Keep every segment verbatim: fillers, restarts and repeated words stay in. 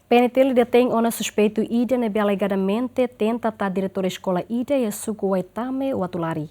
PNTL detein ona suspeitu ida ne'ebé alegadamente tenta taa diretór eskola ida iha suku Waitame, Uatulari.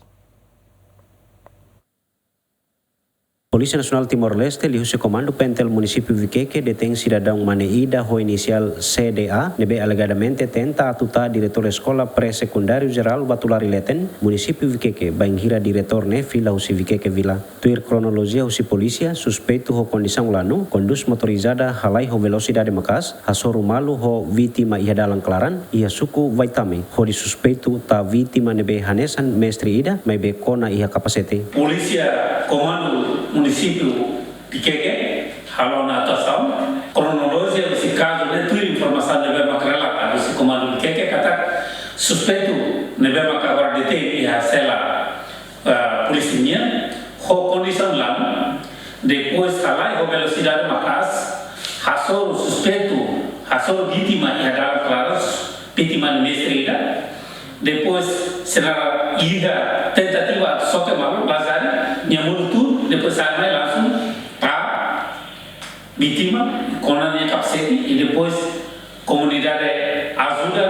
Polísia Nasionál Timor-Leste, liuhusi Komandu PNTL Munisípiu Vikeke, detein sidadaun mane ida ho inisiál C D A, ne'ebé alegadamente tenta atu taa diretór eskola pré-sekundáriu jerál Uatulari Leten, Munisípiu Vikeke, bainhira diretór ne'e fila husi Vikeke Vila. Tuir kronolojia husi polísia, suspeitu ho kondisaun lanu, kondús motorizada halai ho velosidade maka'as, hasoru malu ho vítima iha dalan klaran, iha suku Waitame, hodi suspeitu taa vítima ne'ebé hanesan mestre ida, maibé kona iha kapasete. Polísia Komandu Munisípiu Vikeke halo ona atuasaun. Kronolojia husi kazu ne'e tuir informasaun ne'ebé mak relata husi Komandu Vikeke katak suspeitu ne'ebé mak agora detein iha sela, eh, polísia nian, ho kondisaun lanu, depois halai ho velosidade maka'as, hasoru suspeitu, hasoru vítima iha dalan klaran, vítima ne'e mestre ida. Depois, sira iha tentativa atu xoke malu, lazari, nia monu tun, depois sa'e mai langsung taa vítima, kona nia kapasete, i depois komunidade ajuda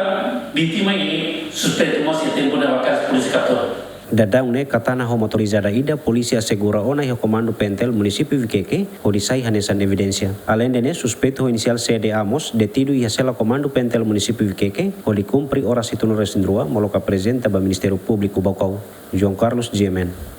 vítima i suspeitu mós iha tempu ne'ebá polísia kaptura. Daudaun ne'e katana ho motorizada ida, polísia asegura ona iha Komandu PNTL Munisípiu Vikeke, hodi sai hanesan evidénsia. Aleinde ne'e, suspeitu ho inisiál C D A mós detidu iha sela Komandu PNTL Munisípiu Vikeke, hodi kumpre oras hitunulu resin rua, molok aprezenta ba Ministériu Públiku Baucau. João Carlos, G M N.